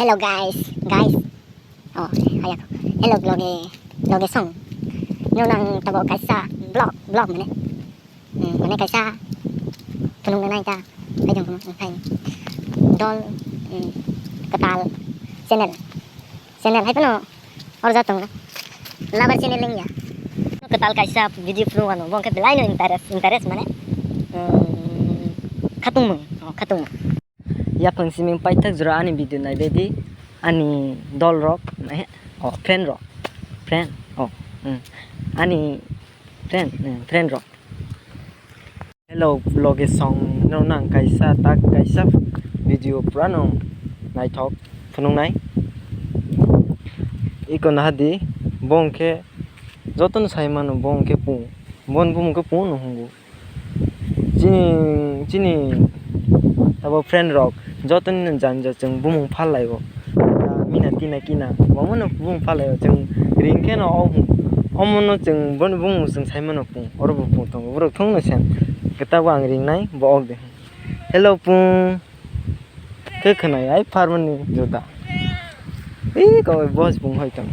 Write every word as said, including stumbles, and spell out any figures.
Hello guys, guys. Oh, ayako. Hello loge, loge song. No nang tabo kaisa vlog, vlog mane. Hmm, mane kaisa phunung nai ta. Kaidong phunung hai. Dol, hmm, kwtal channel. Channel hai phano orja tongo. Labar channel lengya. Kwtal kaisa video phunung ano. Bongke belai no interest, interest mane. Hmm, khatungmung, oh, khatungmung. Yaphang siming paithak jora ani video naibaidi ani dol rok, eh, oh, friend rok, friend, oh, hmm, ani friend, hmm, friend rok. Hello, loge song no nang kaisa tak kaisa video pura no naithok phunuknai. Iko nahadi bongke jotono sai mano bongke pung, bon bumung ke pung no hungo. Chini, chini abo friend rok jotoni no jani ja chwng bumung phalai o. Mina tina kina, omo no bumung phalai o chwng ring khe no o hwn. Omo no chwng boni bumung chwng sai mano pung, oro bo pung tongo, borok thung no sen. Kwtal bo ang ring nai, bo ok de. Hello pung. Khe khwnai ai pharmani joda. Ee koi boss pung hoi tong.